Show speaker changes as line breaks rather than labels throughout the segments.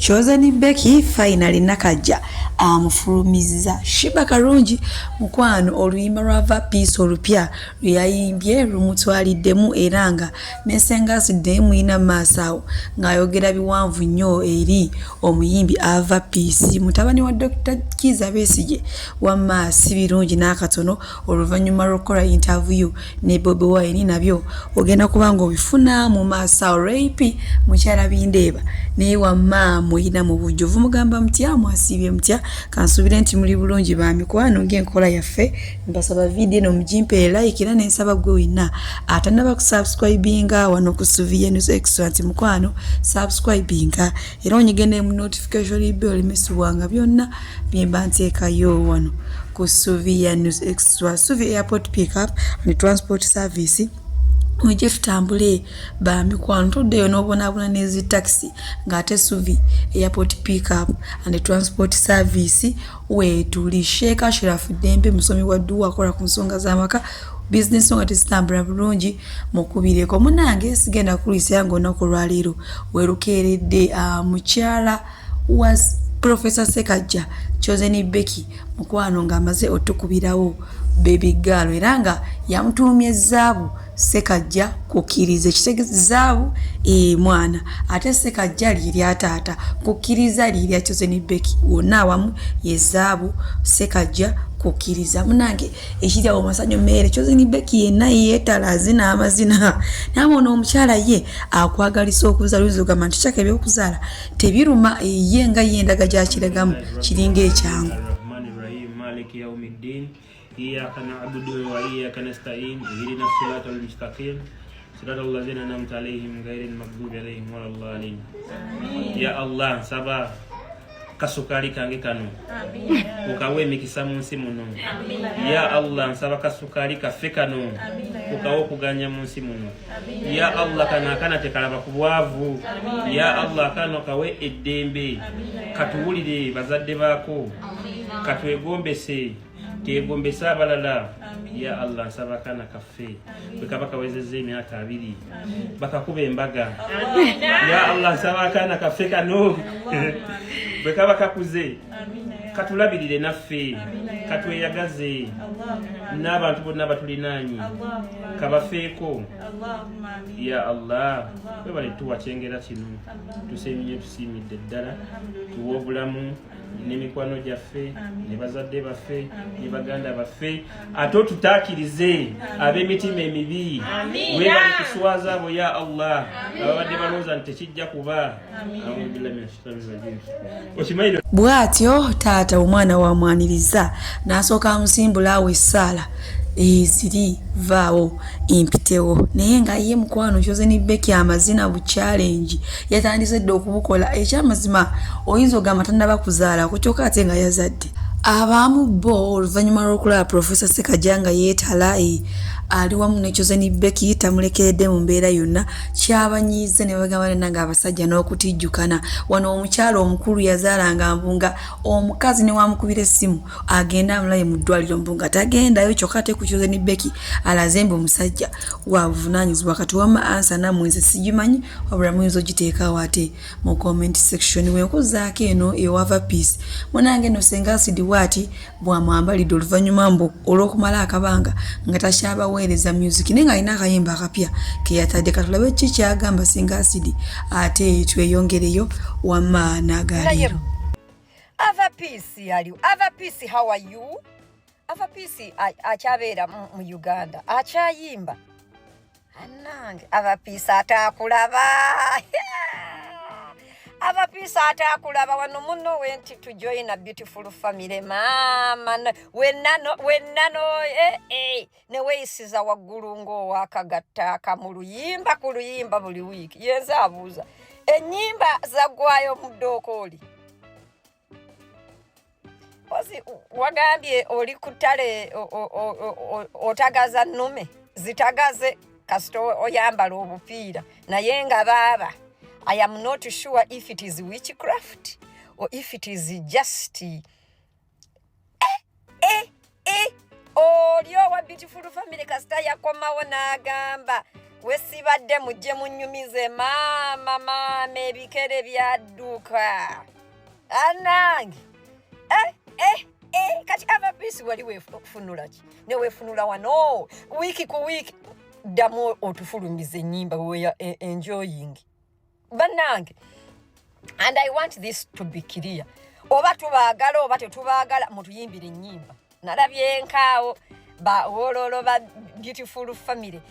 Chosen Becky finally Nakajja amufulumizza. Sheebah Karungi mukwano oluyimba lwa Va Peace olupya lwe yayimbye lumutwaliddemu era nga ne Ssenga Acid naye mulina mu maaso awo ng'ayogera biwanvu nnyo eri omuyimbi Ava Peace mutabani wa Dr. Kiiza Besigye wamma si birungi n'akatono oluvannyuma lw'okukola interview ne Bobi Wine nabyo ogenda kuba ng'obifuna mu maaso awo. Ray P mukyala Bindeeba naye wamma muyina mu bujjuvu mugamba mutya mwasiibye mutya kansuubire nti muli bulungi ba mikwano ng'enkola yaffe mbasaba vidiyo eno mugimpe like era nensaba gwe wenna atanaba kusubscribinga wano ku Suvia News Extra nti mukwano subscribinga era onyige ne mu notification bell olemesibwanga byonna byemba nteekayo wano ku Suvia News Extra. Suvia Airport Pickup and Transport Service mujje tutambule ba mikwano tuddeyo n'obonaabona n'ezi takisi ng'ate Suvi Airport Pickup and Transport Service weetuli. Sheikh Ashraf Ddembe musomi wa dduwa akola ku nsonga z'amaka bizinesi nga tezitambula bulungi mukubireko munange sigenda kulwisa nga olunaku olwaleero werukeeredde mukyala wa Professor Ssekajja Chosen Becky mukwano ng'amaze otukubirawo baby girl era nga yamutuumye Zaabu Ssekajja kukkiriza ekitegeeza Zaabu mwana ate Ssekajja lye taata kukkiriza lye lya Chosen Becky wonna awamu ye Zaabu Ssekajja kukkiriza munange ekiri awo masanyu mere Chosen Becky yenna yeetala azina amazina naye ono omukyala ye akwagalisa okuzaala oyinza ogamba nti kyaka ebyokuzaala tebiruma ye nga ye endaga gyakiragamu kiringa ekyangu.
مالك يوم الدين إياك نعبد وإياك نستعين اهدنا الصراط المستقيم صراط الذين أنعمت عليهم غير المغضوب عليهم ولا الضالين ya Allah nsaba kasukali kange kano okawe emikisa mu nsi muno ya Allah nsaba kasukali kaffe kano okawe okuganya mu nsi muno ya Allah kano akaana tekalaba ku bwavu ya Allah kano kawe eddembe katuwulire bazadde baako katwegombese kegombese abalala ya Allah nsaba akaana kaffe bwe kaba kawezezza emyaka 20 bakakuba embaga ya Allah nsaba akaana kaffe kano bwe kaba kakuze katulabirire naffe katweyagaze n'abantu bonna batulinaanye kabafeeko ya Allah webale tuwa kyengera kino tusiimye tusiimidde ddala tuwe obulamu n'emikwano gyaffe ne bazadde baffe ne baganda baffe ate otutaakirize ab'emitima emibi webale kuswaza abo ya Allah ababadde balowooza nti tekijja kuba okimanyi
Bw'atyo taata omwana wamwaniriza n'asooka amusimbula awo essaala eziri vaawo empitewo naye nga ye mukwano Chosen Becky amazina bu challenge yatandise dda okubukola ekyamazima oyinza ogamba tannaba kuzaala kyokka ate nga yazadde abamu bo oluvannyuma lw'okulaba Professor Ssekajja nga yeetala ali wamu ne Chosen Becky tamulekeredde mu mbeera yonna kyabanyiiza ne bagamba nena nga abasajja n'okutijjukana wano omukyala omukulu yazaalanga mbu nga omukazi ne wamukubira essimu agenda amulabe mu ddwaliro mbu nga tagendayo kyokka ate ku Chosen Becky alaze mbu omusajja wa buvunaanyizibwa kati wamma answer nammwe nze sigimanyi wabula muyinza ogiteekaawo ate mu comment section wenkuzaako eno ewava Peace munange no Senga Acid bwati bwamwambalidde oluvannyuma mbu olw'okumala akabanga nga takyabaweereza music naye ng'alina akayimba akapya ke yatadde katulabe ki kyagamba Senga Acid ate tweyongereyo wamma n'agaleero.
Ava Peace aliwo. Ava Peace, how are you? Ava Peace akyabeera mu Uganda akyayimba anange Ava Peace ataakulaba Ava Peace ataakulaba wano muno went to join a beautiful family maama wenna no eh, neweeyisiza waggulu ng'owakagatta akamu luyimba ku luyimba buli wiiki yenze abuuza ennyimba zaggwayo mu ddookooli ozi wagambye oli ku ttale otagaza nnume zitagaze kasita oyambala obupiira naye nga baaba I am not sure if it is witchcraft or if it is just oli owa beautiful family kasita yakomawo n'agamba Wesibadde mujje munyumize maama maama ebikere byadduka anange eh, eh, eh. Kati Ava Peace wali wefunula ki newefunula wano wiiki ku wiiki, ddamu otufulumiza ennyimba. We are enjoying, bannange, and I want this to be clear. Oba tubaagala oba tetubaagala, mutuyimbire ennyimba. Nalabye nkaawo bawololo ba beautiful family.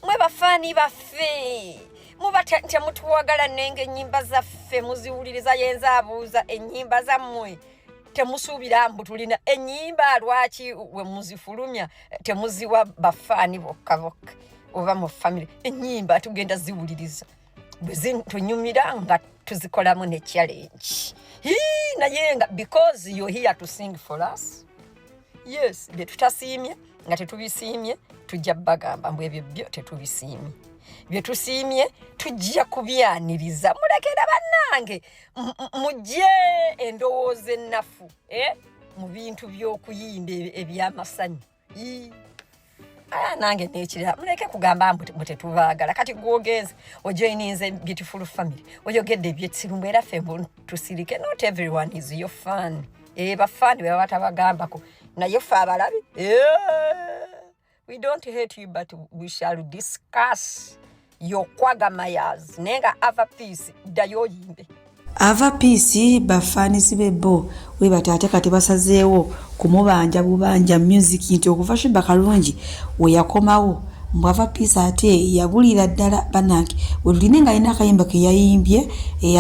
Mwe bafaani baffe, muba temutuwagala, nenga ennyimba zaffe muziwuliriza. Yenza abuuza, ennyimba zammwe temusuubira mbu tulina ennyimba, lwaki we muzifulumya temuziwa bafaani bokka bokka oba mu family? Ennyimba tugenda ziwuliriza, bwe zitunyumira nga tuzikolamu ne challenge. Hii, naye nga because you're here to sing for us, yes, bye tutasiimye nga tetubisiimye tujja bagamba mbu ebyo byo tetubisiimye, bye tusiimye tujja kubyaniriza. Mulekera bannange, mujje endowooza ennafu, eh, mu bintu by'okuyimba ebyamasanyu. Ii. Aya, nange nekirala, muleke kugamba mbu tetubaagala. Kati gwogenze ojoininze beautiful family, oyogedde ebyekirumbu, era ffe mbu tusirike? Not everyone is your fan. E, bafaani bwe baba batabagambako, naye ffe abalabi, we don't hate you, but we shall discuss your quagmires. Naye nga Ava Peace, ddayo oyimbe.
Ava Peace, bafaanisi be bo webati ate kati basazeewo kumubanja bubanja music, nti okuva Sheebah Karungi we yakomawo, mbu Ava Peace ate yabulira ddala. Bannange, wetuline nga alina akayimba ke yayimbye.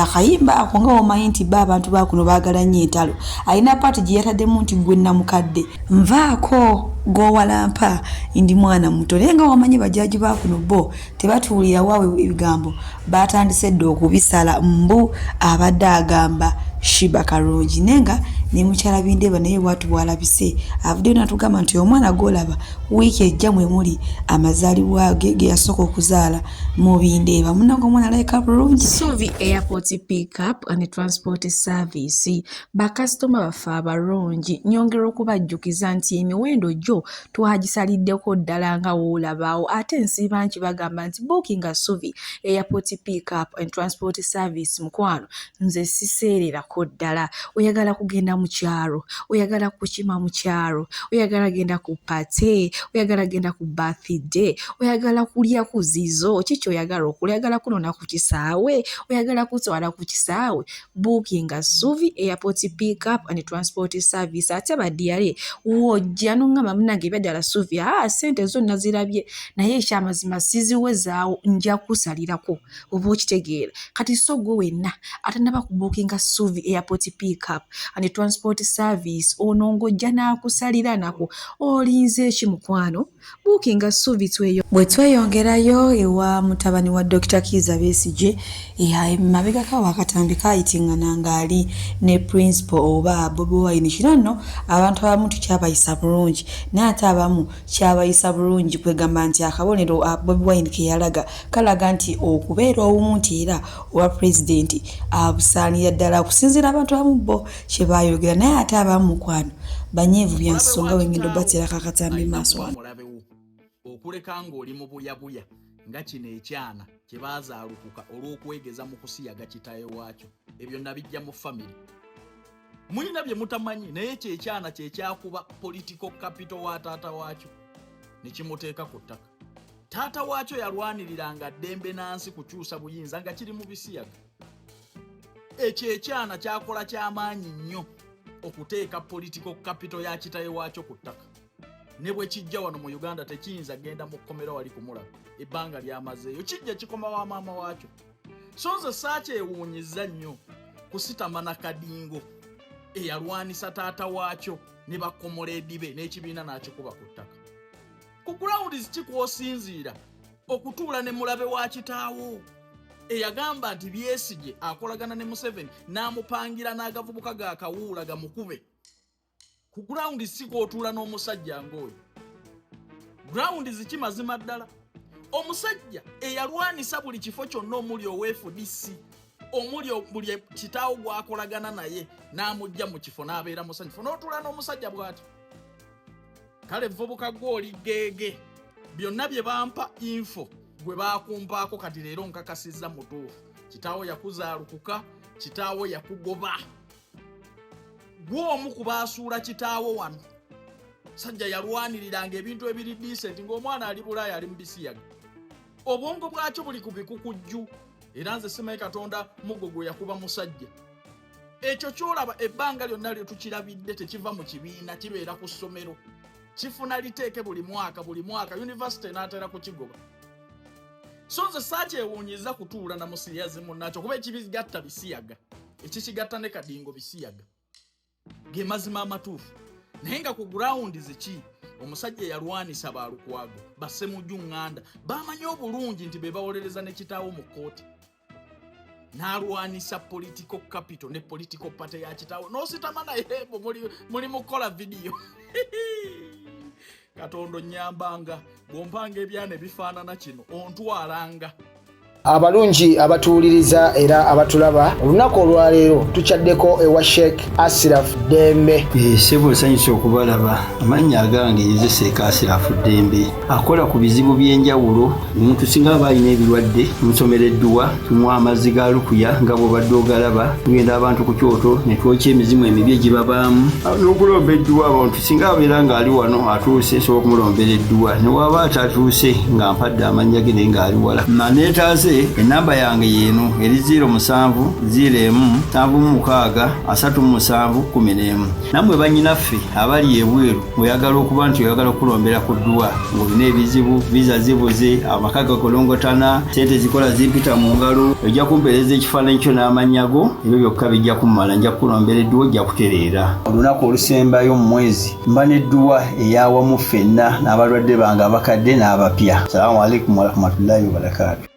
Akayimba ako nga womanyi nti ba abantu bakuno baagala nnyo entalo, alina part gye yataddemu nti gwe namukadde nvaako g'owalampa, ndi mwana muto. Naye nga wamanyi bajjaji bakuno bo tebatuwulira waabwe, ebigambo batandise dda okubisala, mbu abadde agamba Sheebah Karungi. Naye nga ne mukyala Bindeeba naye bwatu bwalabise, avuddeyo natugamba nti omwana gwolaba wiiki ejja mwe muli amazaalibwa ge ge yasooka okuzaala mu Bindeeba. Munange, omwana alabika bulungi.
Suvi Airport Pickup and Transport Service, bakasitoma baffe abalungi, nyongera okubajjukiza nti emiwendo gyo twagisaliddeko ddala nga woolabaawo. Ate nsiiba nkibagamba nti bookinga Suvi Airport Pickup and Transport Service. Mukwano, nze siseererako ddala. Oyagala kugenda mu kyalo, oyagala kukima mu kyalo, oyagala genda ku party, oyagala genda ku birthday, oyagala kulya ku zizo, ki kyoyagala okulya, oyagala kunona ku kisaawe, oyagala kutwala ku kisaawe, bookinga Suvi Airport Pickup and Transport Service. Ate baddiyale wojja noŋŋamba, munnange, ebyaddala Suvi, aa ssente zo nazirabye, naye ekyamazima siziwezaawo, nja kusalirako, oba okitegeera. Kati so gwe wenna atanaba kubookinga Suvi Airport Pickup and Transport Service, ono ng'ojja n'akusalira nako, olinze eki mukwano? Bookinga Suvi tweyo.
Bwe tweyongerayo ewa mutabani wa Dr Kiiza Besigye, mabegako awo akatambi kaayitiŋŋana ng'ali ne principal oba Bobi Wine. Kino nno abantu abamu tukyabayisa bulungi, naye ate abamu kyabayisa bulungi, kwegamba nti akabonero Bobi Wine ke yalaga kalaga nti okubeera obumu, nti era owa pulezidenti abusaanira ddala, okusinziira abantu abamu bo kye baayogera. Naye ate abamu, mukwano, banyiivu bya nsonga. Wengendo bateerako akatambi maaso wano.
Mulabewo okuleka ng'oli mu buyabuya nga kino ekyana kye baazaalukuka olw'okwegeza mu kusiyaga kitaawe waakyo. Ebyo nabijja mu family, mulina bye mutamanyi, naye kyekyana kyekyakuba political capital wa taata waakyo ne kimuteeka ku ttaka. Taata waakyo yalwaniriranga ddembe nansi kukyusa buyinza nga kiri mu bisiyaga. Ekyo ekyana kyakola kyamaanyi nnyo okuteeka political capital ya kitaye waakyo ku ttaka. Ne bwe kijja wano mu Uganda, tekiyinza genda mu kkomera wali kumulaba ebbanga lyamazeeyo, kijja kikoma wa maama waakyo. So nze saakyewuunyiza nnyo kusitama na kadingo eyalwanisa taata waakyo ne bakomoleedi be n'ekibiina n'akikuba ku ttaka. Ku ground ki kwosinziira okutuula ne mulabe wa kitaawo eyagamba nti Besigye akolagana ne Museveni n'amupangira n'agavubuka ga kawuula gamukube? Ku ground si kwotuula n'omusajja ng'oyo? Ground ziki mazima ddala? Omusajja eyalwanisa buli kifo kyonna omuli owa FDC, omuli buli kitaawo gwakolagana naye n'amugja mu kifo n'abeera musanyufu, n'otuula n'omusajja bw'atyo. Kale vubuka gwe oli geege. Byonna bye bampa info gwe bakumpaako kati leero nkakasizza mutuufu. Kitaawo yakuzaalukuka, kitaawo yakugoba. Gwe omu ku baasuula kitaawo wano. Sajja yalwaniriranga ebintu ebiri decent ng'omwana ali Bulaaya ali mu bisiyaga. Obwongo bwakyo buli ku bikukujju era nze simanyi Katonda muggo gwe yakuba musajja. Ekyo ky'olaba ebbanga lyonna lye tukirabidde tekiva mu kibiina, kibeera ku ssomero. Kifuna liteeke buli mwaka, buli mwaka yunivasite enaatera kukigoba. So nze saakyewuunyiza kutuula na musiyazi munnakyo kuba ekibigatta bisiyaga, ekikigatta ne kadingo bisiyaga. Ge mazima amatuufu. Naye nga ku gurawundi ziki omusajja yalwanisa ba Lukwago, Basemuju Ŋŋanda bamanyi obulungi nti be bawolereza ne kitaawo mu kkooti, n'alwanisa political capital ne political party ya kitaawo n'ositama naye muli mu kukola vidiyo. Katonda onnyambanga bw'ompanga ebyana ebifaanana kino ontwalanga.
Abalungi abatuwuliriza era abatulaba, olunaku olwaleero tukyaddeko ewa Sheikh Asiraf Ddembe.
Ssebo nsanyuse okubalaba. Amannya agange nze Sheikh Asiraf Ddembe, akola ku bizibu by'enjawulo. Omuntu singa aba alina ebirwadde tumusomera edduwa, tumuwa amazzi ga lukuya nga bw'obadde ogalaba, tugenda abantu ku kyoto ne twokya emizimu emibi egibabaamu n'okulomba edduwa. Abantu singa abeera ng'ali wano atuuse, nsobola okumulombera edduwa, ne waba atatuuse nga mpadde amannya ge naye ng'ali wala. Neetaase ennamba yange yeeno eri 07 01 76 37 11. Nammwe bannyinaffe abali ebweru ng'oyagala okuba nti oyagala okukulombera ku dduwa ng'olina ebizibu, viza zibuze, amaka gakolongotana, ssente zikola zimpita mu ngalo, ojja kumpeereza ekifaananyi kyo n'amannya go, ebyo byokka bijja kummala, nja kukulombera edduwa ojja kutereera. Olunaku olusembayo mu mwezi mba n'edduwa ey'awamu ffenna n'abalwadde bange abakadde n'abapya. Salaamu alaikum warahmatullahi wabarakaatu.